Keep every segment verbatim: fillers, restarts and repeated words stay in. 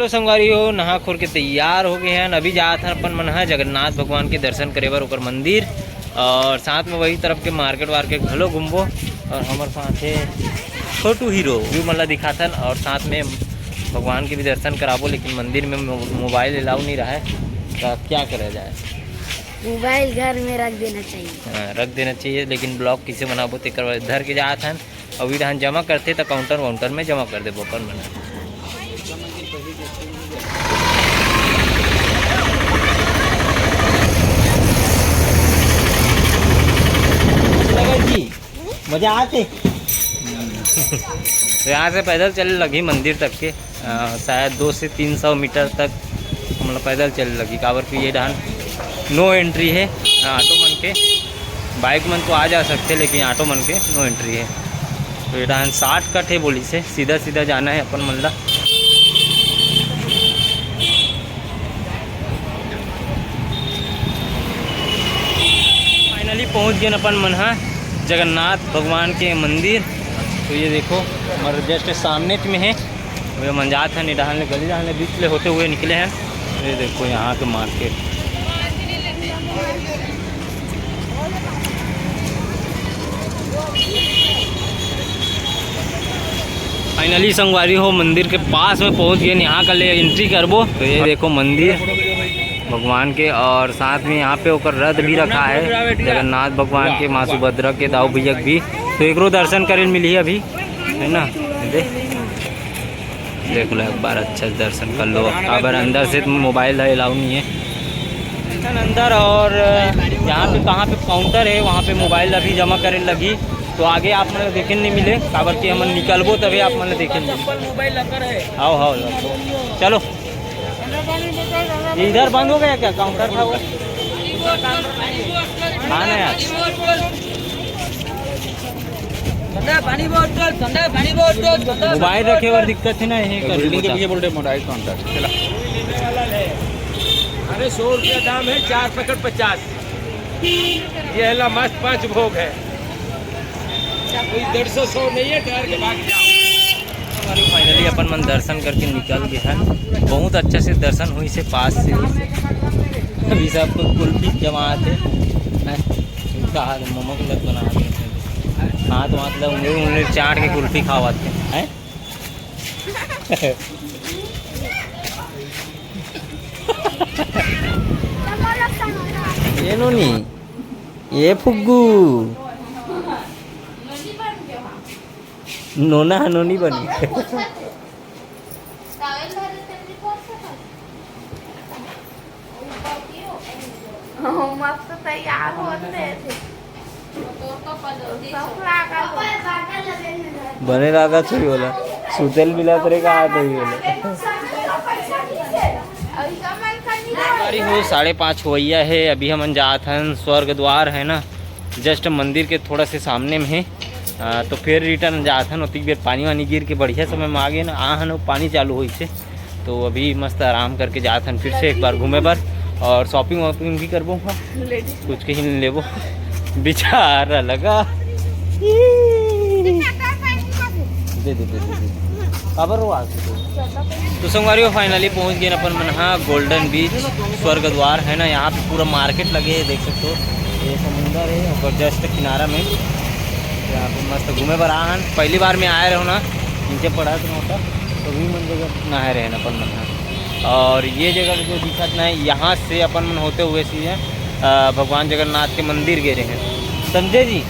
Hello संगवारी हो, नहा खोर के तैयार हो गए हैं। अभी जात हन अपन मन ह जगन्नाथ भगवान के दर्शन करे बर ओकर मंदिर, और साथ में वही तरफ के मार्केट वार्केट घलो घूमबो। और हमर साथ है छोटू हीरो, भी मन ला दिखाथन और साथ में भगवान के भी दर्शन कराबो। लेकिन मंदिर में मो-, मोबाइल अलाउ नहीं रहा है, तो अब क्या करा जाए? मोबाइल घर में रख देना चाहिए। हाँ, रख देना चाहिए, लेकिन ब्लॉग किसे बनाबो तेकर बर धर के जात हन। अउ इधर जमा करथे त काउंटर वाउंटर में जमा कर देबो अपन मन। लगल जी, मजा आते। तो यहाँ से पैदल चले लगी मंदिर तक के। अ, शायद दो से तीन सौ मीटर तक हमला पैदल चले लगी, काबर कि ये डहान नो एंट्री है। हाँ, ऑटो मन के, बाइक मन तो आ जा सकते, लेकिन ऑटो मन के नो एंट्री है। तो ये डहान शॉर्टकट है, बोली से सीधा सीधा जाना है अपन मन ला। फाइनली पहुंच गए अपन मन हा जगन्नाथ भगवान के मंदिर। तो ये देखो, हमारे जस्ट सामने में है। वे मन जात हन, ये डहान ले, गली डहान ले, बीच ले होते हुए निकले हैं। ये देखो यहाँ के मार्केट। फाइनली संगवारी हो, मंदिर के पास में पहुंच गए। यहाँ का ले एंट्री करबो। तो ये देखो मंदिर भगवान के, और साथ में यहाँ पे ओकर रथ भी रखा है, जगन्नाथ भगवान के, माँ सुभद्रा के, दाऊ भैया के भी। तो एकरो दर्शन करे मिली अभी, है ना? दे। देख लो एक बार अच्छा से दर्शन कर लो। काबर अंदर से मोबाइल है, अलाउ नहीं है। अंदर और यहाँ पे कहाँ पे काउंटर है, वहाँ पे मोबाइल अभी जमा करे लगी, तो आगे आप मन देखे नहीं मिले, काबर कि हमन निकलबो तभी आप मन देखे मिले। मोबाइल लकर है। आओ, आओ, चलो। इधर बंद हो गया क्या? काउंटर था वो। हाँ ना यार। ठंडा पानी बोतल, ठंडा पानी बोतल, ठंडा मोबाइल रखे बर दिक्कत है ना, यही कर बिल्डिंग के पीछे बोल रहे मोबाइल काउंटर। चला। अरे, सौ रुपया दाम है, चार पैकेट पचास। ये है ला मस्त पाँच भोग है। कोई डेढ़ सौ, सौ नहीं है, डर के भाग जाओ। फाइनली अपन मन दर्शन करके निकल गए हैं। बहुत अच्छा से दर्शन हुई से पास से। अभी सब कुल्फी जमात है, हैं? इनका हाथ मोमो के लग बना रहे हैं। हाथ मतलब उंगली उंगली चाट के कुल्फी खावत है, हैं? ये नोनी, ये फुग्गू। नोना ह नोनी बनी। मस्त तैयार होत रहे थे। बने लागत होही ओला, सुतेल मिलत रे का आत होही ओला। अरे हो, साढ़े पाँच होइया है, अभी हमन जात हन स्वर्ग द्वार, है ना, जस्ट मंदिर के थोड़ा से सामने में है। आ, तो फिर रिटर्न जात हन, ओतिक बेर पानी वानी गिर के बढ़िया समय में आ गए ना, आ हन, पानी चालू होइसे। तो अभी मस्त आराम करके जात हन फिर से एक बार घूमे बर, और शॉपिंग वॉपिंग भी करबो, हाँ, कुछ कहीं लेबो। बिचारा लगा। दे दे दे दे दे। काबर रो आज तो? तो संगवारी हो, फाइनली पहुंच गए अपन मन, हाँ, गोल्डन बीच स्वर्ग द्वार, है ना। यहाँ पे पूरा मार्केट लगे है, देख सकते हो, ये समुंदर है और जस्ट किनारा में। यहाँ पे मस्त घूमे बर आ हन। पहली बार में आए रहो ना, नीचे पड़ा तो नौका, तो भी मन जगह नहाए रहे ना अपन मन, हाँ। और ये जगह जो दिखत ना है, यहाँ से अपन मन होते हुए सीधे, अ, भगवान जगन्नाथ के मंदिर गए रहे हैं। समझे जी?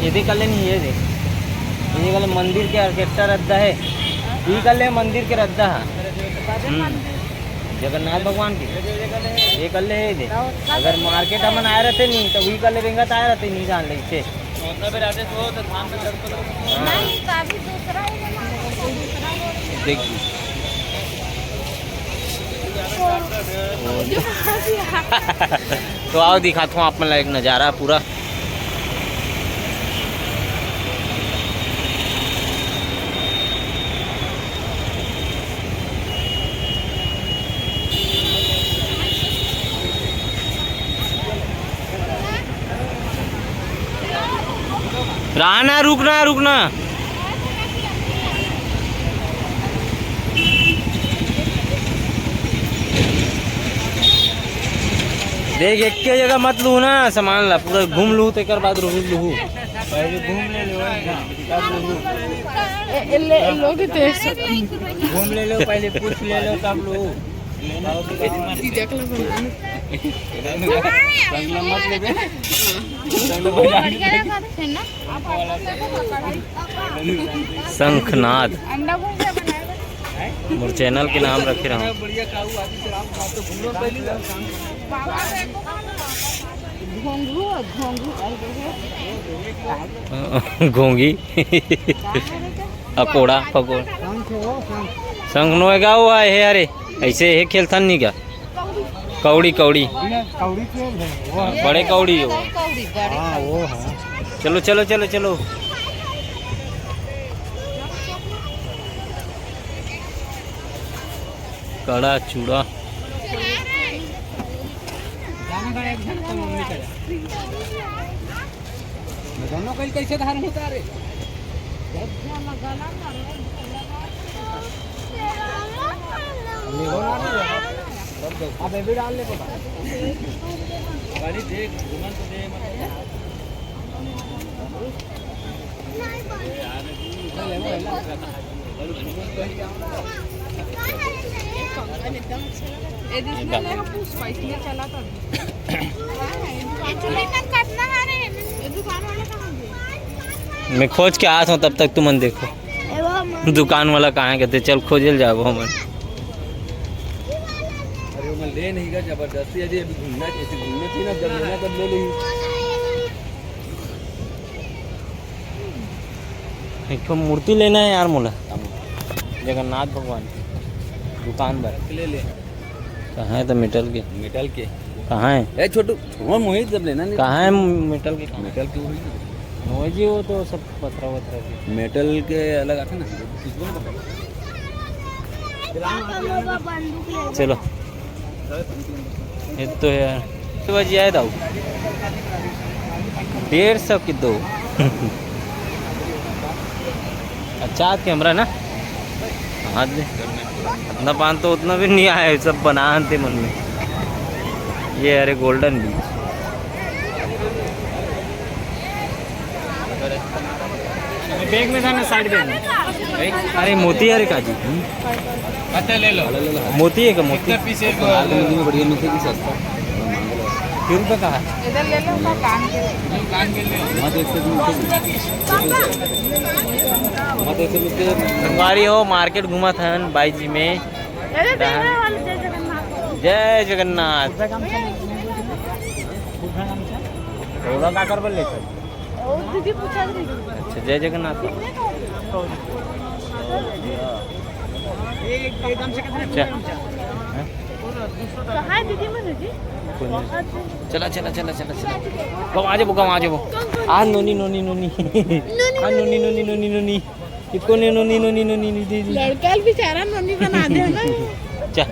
ये देख ले नहीं, ये देख, ये देख ले मंदिर के ऑर्केस्ट्रा रद्दा है, ये कर ले मंदिर के रद्दा है। हम्म। जगन्नाथ भगवान के ये कर ले है दे। अगर मार्केट हमन आए रहते नहीं तो वही कर ले, बेंगत आए रहते नहीं, जान ले इसे। नहीं, तो अभी दूसरा ही जमाना है, तो दूसरा ही। देख जी। तो आओ, दिखाता हूँ आप मन ला एक नज़ारा पूरा। रहना, रुकना, रुकना। देख, एक के जगह मत लू ना सामान ला, पूरा घूम लू, तेकर बाद रहू लू। पहले घूम ले लो, तब लू। ए, ए, ले, लोगे तो ऐसे। घूम ले लो, पहले पूछ ले लो, तब लू। जीजा के लिए बनाना। संगला मत लेबे। संगला बजा। शंखनाद। मोर चैनल के नाम रखे रहूं। घोंघू, घोंघू, घोंघी। अकोड़ा, फकोड़ा। शंख नोएगा हुआ है, अरे। ऐसे हे खेलथन नहीं का? कौड़ी, कौड़ी। कौड़ी खेल है, वो है। बड़े कौड़ी हो। कौड़ी, बड़े हाँ, कौड़ी। वो है। चलो, चलो, चलो, चलो। कड़ा चूड़ा। दोनों कहीं कैसे धार होता रे? अब ये भी डाल ले बाबा। गाड़ी देख, घूमन तो दे, मतलब। ए, दूसरा ले, हम पूछ पाइस, ले चला था। ये दुकान वाले कहाँ गए? मैं खोज के आत हूँ, तब तक तुमन देखो। ए, वो हम दुकान वाला कहाँ है, कहते चल खोजे ल जाबो हमन। अरे, वो ले नहीं गा जबरदस्ती, अरे, अभी घूमना, ऐसे घूमना चाहिए ना, जब लेना तब ले ली। एक ठो मूर्ति लेना है यार मोला, जगन्नाथ भगवान के दुकान बर। ले ले। कहाँ है तो मेटल के? मेटल के। कहाँ है? ए छोटू, छोड़ मोहित, जब लेना नहीं। कहाँ है मेटल के? कहाँ है? मेटल के वही। वो जी, वो तो सब पथरा वथरा के। मेटल के अलग आथे ना। चलो। ये तो यार, तो बज जाए दाऊ। डेढ़ सौ की दो। अच्छा, कैमरा ना हाथ दे। इतना पान तो उतना भी नहीं आया है, सब बना आते मन में। ये अरे गोल्डन बीच। बैग में था ना, साइड बैग में। अरे मोती, अरे काजी। अच्छा, ले लो। मोती है का मोती? कितना पीस है? लाल मोती में बढ़िया मिलते कि सस्ता। कितने रुपए का है? इधर ले लो, का कान के। कान के ले लो। वहाँ तो एक सौ बीस रुपए। वहाँ तो एक सौ बीस रुपए। संगवारी हो, मार्केट घूमत हन बाई जी में। अरे, देखने वाले जय जगन्नाथ। जय जगन्नाथ। ओला का कर बोल लेते? ओ, दीदी पूछा रही। अच्छा, जय जगन्नाथ। कितने का है? अच्छा। हैं? कहाँ है दीदी मनु जी? कोई नहीं। अच्छा। चला, चला, चला, चला, चला। गाँव आ जाबो, गाँव आ जाबो। कौन, कौन? आ, नोनी, नोनी, नोनी। नोनी, आ, नोनी, नोनी, नोनी, नोनी। इतको ने नोनी, नोनी, नोनी, नोनी, दीदी। लड़का ल बेचारा नोनी बना दे ना। चा,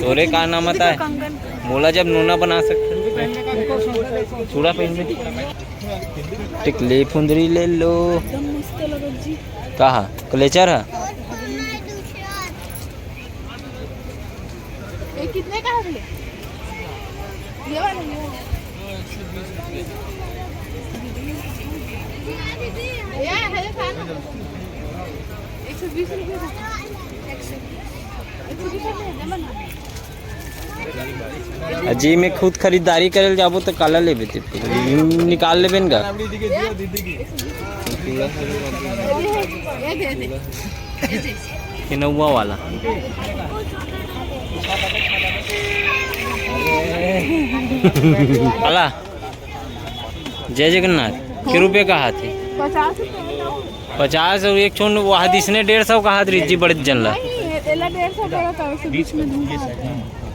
तोरे का नाम आता है? कंगन। मोला जब नोना बना सकते हैं। चूड़ा पहन ले। टिकली फुंदरी ले लो। एकदम मस्त लगत जी। का हा? क्लेचर हा? ये कितने का है भैया? ये वाला, ये वाला। ये है, ये था ना? एक सौ बीस रुपये का। एक सौ बीस रुपये, जमा ना। जी, मैं खुद खरीदारी करे ल जाबो त काला लेबे ते? निकाल लेबे न गा। ये दे दे। ये नौवा वाला। अला, जय जगन्नाथ। के रुपये का हाथ है? पचास रुपये। पचास अउ एक छोन वो हाथ इसने डेढ़ सौ का हाथ रिज्जी बड़े जन ला। नहीं, एला डेढ़ सौ बोला था, उसे बीच में धुंधा आता है।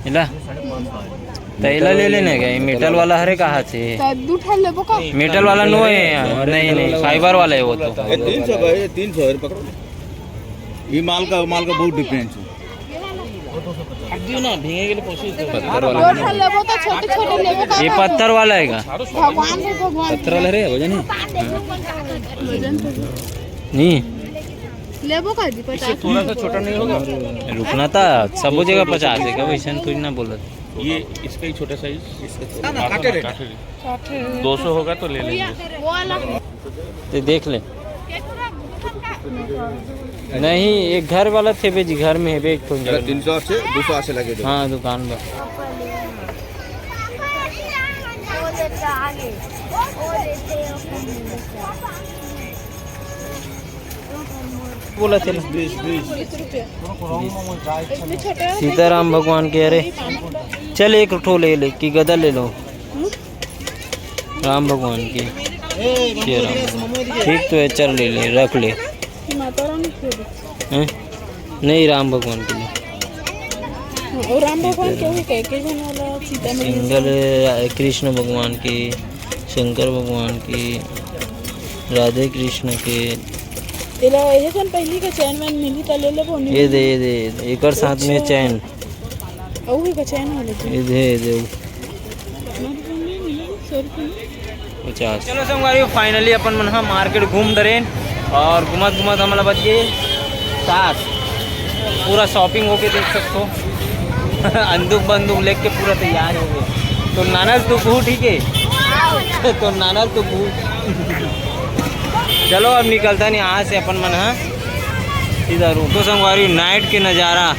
एला? त एला ले लेने गए, मेटल वाला हरे कहा थे। तो दू ठा लेबो का? मेटल वाला नो है यार, नहीं, नहीं, फाइबर वाला है वो तो। ए, तीन सौ भाई, तीन सौ है, पकड़ो। ये माल का, माल का बहुत डिफरेंस है। अब दियो ना, भींगे के लिए कोशिश करो। पत्थर वाला दो ठा लेबो तो छोटे छोटे लेबो का? ये पत्थर वाला है का? भगवान है, भगवान। पत्थर वाला रे, वजन है। वजन तो नहीं। लेबो का जी, पचास? थोड़ा सा छोटा नहीं होगा? रुकना था, सब जगह पचास है का? वैसे थोड़ी ना बोलत। ये इसका ही छोटा साइज। इसका छोटा। ना, ना, काटे रेट। काटे रेट। दो सौ होगा तो ले लेंगे। वो वाला। तो देख ले। नहीं, एक घर वाला थे बे जी, घर में है बे, एक ठो। अगर तीन सौ से दो सौ से लगे तो। हाँ, दुकान पर। बोला थे ना। सीताराम भगवान के, अरे चल एक ठो ले ले कि गदा ले लो। राम भगवान की। ये राम। ठीक तो है, चल ले ले, रख ले। हैं? नहीं, राम भगवान के लिए। और राम भगवान के हो, के के जन वाला सीता मैया। सिंगल कृष्ण भगवान की, शंकर भगवान की, राधे कृष्ण के। तेला ये जन पहली का चैन वैन मिली त ले लेबो, नहीं ये दे, ये दे, एकर साथ में अच्छा। चैन। अउ ये का चैन वाले ये दे, ये दे। पचास। चलो संगवारी, finally अपन मन ह मार्केट घूम डरेन और घूमत घूमत हमला बच गए सात। पूरा शॉपिंग होके देख सकते हो। अंदूक बंदूक लेके पूरा तैयार हो गए। तो नाना तो बहू ठीक है। तो नाना तो बहू। चलो अब निकलता नहीं यहाँ से अपन मन ह सीधा रूम। तो संगवारी, नाइट के नज़ारा।